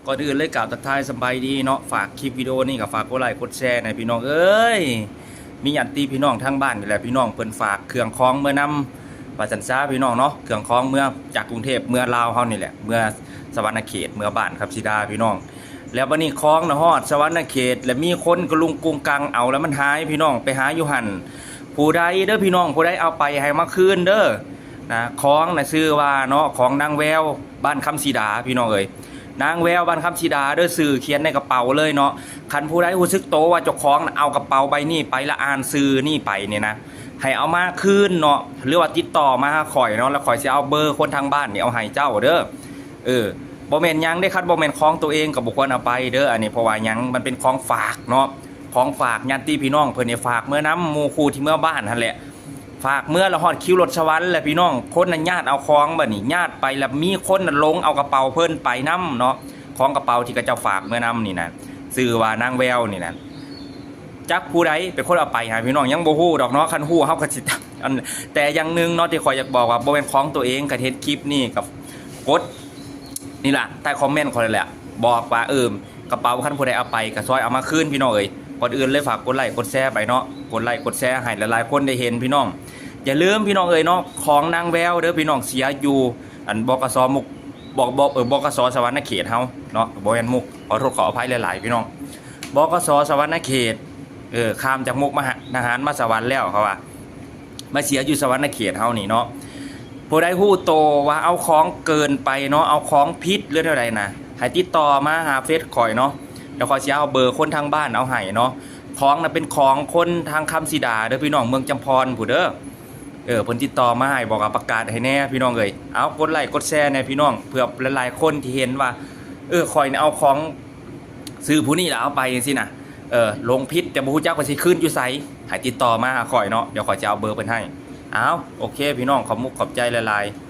ກ່ອນອື່ນເລີຍ ກ່າວທັກທາຍສະບາຍດີເນາະ. ຝາກຄລິບວິດີໂອນີ້ກໍຝາກກົດໄລກົດແຊແດ່ພີ່ນ້ອງເອີຍ. ມີຍາດຕິພີ່ນ້ອງທາງບ້ານນີ້ແຫຼະພີ່ນ້ອງ ເພິ່ນຝາກເຄື່ອງຂອງເມືອນຳ ວ່າຊັ້ນຊະພີ່ນ້ອງເນາະ. ເຄື່ອງຂອງເມືອຈາກກຸງເທບ ເມືອລາວເຮົານີ້ແຫຼະ ເມືອສະຫວັນນະເຂດ ເມືອບ້ານຄຳສີດາພີ່ນ້ອງ. ແລ້ວບັດນີ້ຂອງນະຮອດສະຫວັນນະເຂດ ແລ້ວມີຄົນກະລຸງກຸງກັງເອົາ ແລ້ວມັນຫາຍພີ່ນ້ອງ ໄປຫາຢູ່ຫັ້ນ. ຜູ້ໃດເດີພີ່ນ້ອງ ຜູ້ໃດເອົາໄປໃຫ້ມາຄືນເດີນະ. ຂອງນະຊື່ວ່າເນາະ ຂອງນາງແວວ ບ້ານຄຳສີດາພີ່ນ້ອງເອີຍ. ນາງແວວ ບ້ານຄຳສີດາເດີ ຊື່ຂຽນໃນກະເປົາເລີຍເນາະ. ຄັນຜູ້ໃດຮູ້ສຶກໂຕວ່າເຈົ້າຂອງນະເອົາກະເປົາໃບນີ້ໄປ ລະອ່ານຊື່ນີ້ໄປນີ້ນະ ໃຫ້ເອົາມາຄືນເນາະ ຫຼືວ່າຕິດຕໍ່ມາຫາຂ້ອຍເນາະ ລະຂ້ອຍຊິເອົາເບີຄົນທາງບ້ານນີ້ເອົາໃຫ້ເຈົ້າເດີ. ເອີ ບໍ່ແມ່ນຫຍັງເດ້ ຄັນບໍ່ແມ່ນຂອງໂຕເອງກໍບໍ່ຄວນເອົາໄປເດີ ອັນນີ້. ເພາະວ່າຫຍັງ ມັນເປັນຂອງຝາກເນາະ ຂອງຝາກຍາດຕິພີ່ນ້ອງເພິ່ນນີ້ ຝາກເມືອນຳໝູ່ຄູ່ທີ່ເມືອບ້ານຫັ້ນແຫຼະ. ຝາກເມືອລະຮອດຄິວລົດສະຫວັນແຫຼະພີ່ນ້ອງ ຄົນນະຍາດເອົາຂອງ ບັດນີ້ຍາດໄປລະມີຄົນນະຫຼົງເອົາກະເປົາເພິ່ນໄປນຳເນາະ. ຂອງກະເປົາທີ່ເຂົາເຈົ້າຝາກເມືອນຳນີ້ນະ ຊື່ວ່ານາງແວວນີ້ນະ. ຈັກຜູ້ໃດເປັນຄົນເອົາໄປຫາພີ່ນ້ອງ ຍັງບໍ່ຮູ້ດອກເນາະ. ຄັນຮູ້ເຮົາກໍຊິ ອັນ ແຕ່ຢ່າງໜຶ່ງເນາະ ທີ່ຂ້ອຍຢາກບອກວ່າ ບໍ່ແມ່ນຂອງໂຕເອງ ຄັນເຫັນຄລິບນີ້ກໍກົດນີ້ລະ ໃຕ້ຄອມເມັນຂ້ອຍແຫຼະ ບອກວ່າ ເອີ ກະເປົາຄັນຜູ້ໃດເອົາໄປກໍຊ່ອຍເອົາມາຄືນພີ່ນ້ອງເອີຍ. ກ່ອນອື່ນເລີຍຝາກກົດໄລກົດແຊໄປເນາະ ກົດໄລກົດແຊໃຫ້ຫຼາຍໆຄົນໄດ້ເຫັນພີ່ນ້ອງ. ຢ່າລືມພີ່ນ້ອງເອີຍເນາະ ຂອງນາງແວວເດີພີ່ນ້ອງ ເສຍຢູ່ ອັນ ບກສ ມຸກ ບໍ່ ບໍ່ ເອີ ບກສ ສະຫວັນນະເຂດເຮົາເນາະ ບໍ່ແມ່ນມຸກ ຂໍໂທດຂໍອະໄພຫຼາຍໆພີ່ນ້ອງ. ບກສ ສະຫວັນນະເຂດ ເອີ ຂ້າມຈາກມຸກມາຫາ ທະຫານມາສະຫວັນແລ້ວ ເຂົາວ່າມາເສຍຢູ່ສະຫວັນນະເຂດເຮົານີ້ເນາະ. ຜູ້ໃດຮູ້ໂຕວ່າເອົາຂອງເກີນໄປເນາະ ເອົາຂອງຜິດ ຫຼືແນວໃດນະ ໃຫ້ຕິດຕໍ່ມາຫາເຟສຂ້ອຍເນາະ ດຽວຂ້ອຍຊິເອົາເບີຄົນທາງບ້ານເອົາໃຫ້ເນາະ. ຂອງນະເປັນຂອງຄົນທາງຄຳສີດາເດີພີ່ນ້ອງ ເມືອງຈຳພອນພຸ້ນເດີ. ເອີ ເພິ່ນຕິດຕໍ່ມາໃຫ້ ບອກວ່າປະກາດໃຫ້ແດ່ພີ່ນ້ອງເອີຍ. ເອົາ ກົດໄລກົດແຊແດ່ພີ່ນ້ອງ ເພື່ອຫຼາຍໆຄົນທີ່ເຫັນວ່າ ເອີ ຂ້ອຍນີ້ເອົາຂອງຊື່ຜູ້ນີ້ລະເອົາໄປຈັ່ງຊີ້ນະ ເອີ ຫຼົງຜິດ ແຕ່ບໍ່ຮູ້ຈັກວ່າຊິຄືນຢູ່ໃສ ໃຫ້ຕິດຕໍ່ມາຫາຂ້ອຍເນາະ ດຽວຂ້ອຍຈະເອົາເບີເພິ່ນໃຫ້. ເອົາ ໂອເຄພີ່ນ້ອງ ຂອບມຸກຂອບໃຈຫຼາຍໆ.